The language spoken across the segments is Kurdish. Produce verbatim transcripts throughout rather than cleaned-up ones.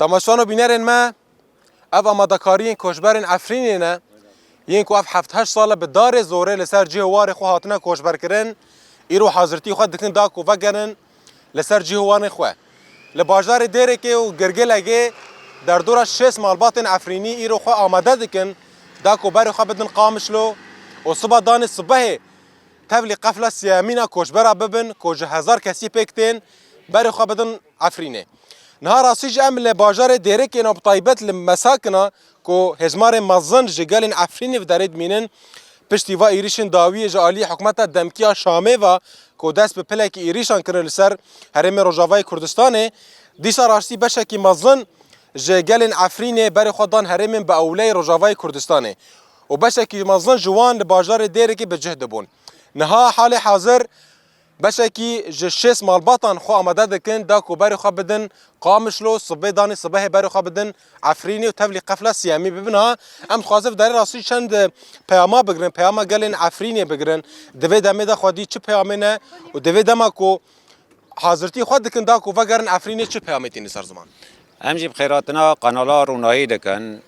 Temaşevan û bînerên me, ev amadekariyên koçberên Efrînê ne, yên ku ev heft heşt sal e bi darê zorê li ser cihê warê xwe hatine koçberkirin, îro hazirtî xwe dikin da ku vegerin li ser cihê warên xwe. Li bajarê Dêrikê û Girgilekê derdora şêst malbatên Efrînî îro xwe amade dikin da ku berê xwe bidin Qamişlo û siba danê sibehê tevlî qefla siyemîna koçbera bibin ku ji hezar kesî pêk tên berê xwe bidin Efrînê. Niha rastî jî em li bajarê Dêrikê ne, bi taybet li Mesakina ku hêzmarê mezin ji gelên Efrînê ve derê dimînin, piştî va êrîşên dawiyê ji alî hikûmeta demkî ya Şamê ve ku dest bi pilekî êrîşan kirin li ser herêmê Rojavayê Kurdistanê, dîsa rastî beşekî mezin ji gelên Efrînê berê xwe dan herêmên bi ewleyê Rojavayê Kurdistanê û beşekî mezin ji wan li bajarê Dêrikê bi cih dibûn. Niha halê hazir beşekî ji şêst malbatan xwe amade dikin da ku berê xwe bidin Qamişlo, sibê danê sibehê berê xwe bidin Efrînê û tevlî qefla siyemî bibin. Ha, em dixwazin vê derê rastî çend peyama bigirin, peyama gelên Efrînê bigirin. Di vê demê de xwedî çi peyamê ne û di vê dema ku hazirtî xwe dikin da ku vegerin Efrînê, çi peyamê tînin ser ziman? Em jî bi xêratina kanala Ronahî dikin.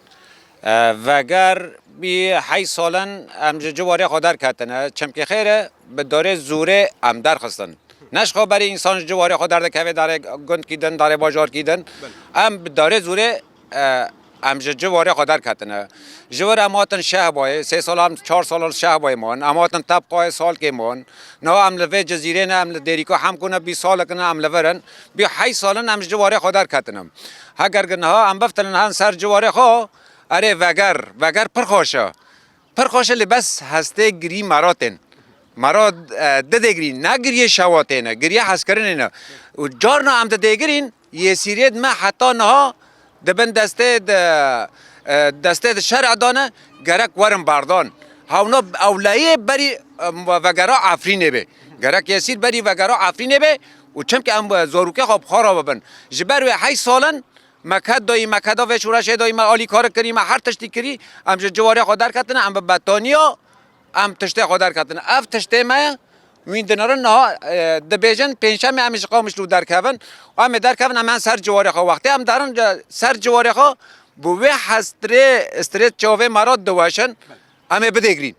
E, veger bî heyş sal in em ji ciwarê xwe derketine. Çimkî xêr e, bi darê zorê em derxistin. Ne ji xwe berî însan ji ciwarê xwe derdikeve darê gundkî din, darê bajarkî din. Em bi darê zorê, e, em ji ciwarê xwe derketine. Ji wir em hatin Şehbayê, sê sal em, çar sal li Şehbayê man. Em hatin Tebqayê salkê man. Niha em li vê Cizîrê ne, em li Dêrîka Hemko ne, bîst salek ne em li vir in. Bî heyş sal in em ji ciwarê xwe derketine. Heger gi niha em biftilin hen ser ciwarê xwe, erê veger, veger pir xweş e. Pir xweş e lê bes hestê girî mera tên. Mera, e, didê girî, ne giriyê şewa têne, giriyê hezkirinê ne. Û carna em didê girîn, yê Sîriyê dime heta niha di bin destê de, e, destê de şer dane, gerek werin berdan. Hewna ewleyê berî, e, vegera Efrînê be. Gerek yê Sîr berî vegera Efrînê be û çimkî em, e, zorûkê xwe bi xwe re bibin. Ji ber wê heyş sal in, me ked dayî, me keda vê şoreşê dayî, me alîkar kirî, me her tiştî kirî, em ji ciwarê xwe derketine, em bi betaniya, em tiştê xwe derketine. Ev tiştê me ye, wîn dinarin niha, e, dibêjin, pêncşemê em ê ji Qamişlo derkevin, û em ê derkevin, em hen ser ciwarê xwe. Wextê em derin, e, ser ciwarê xwe, bi wê hestirê, stirê çavê me re diweşin, em ê bidêgrîn.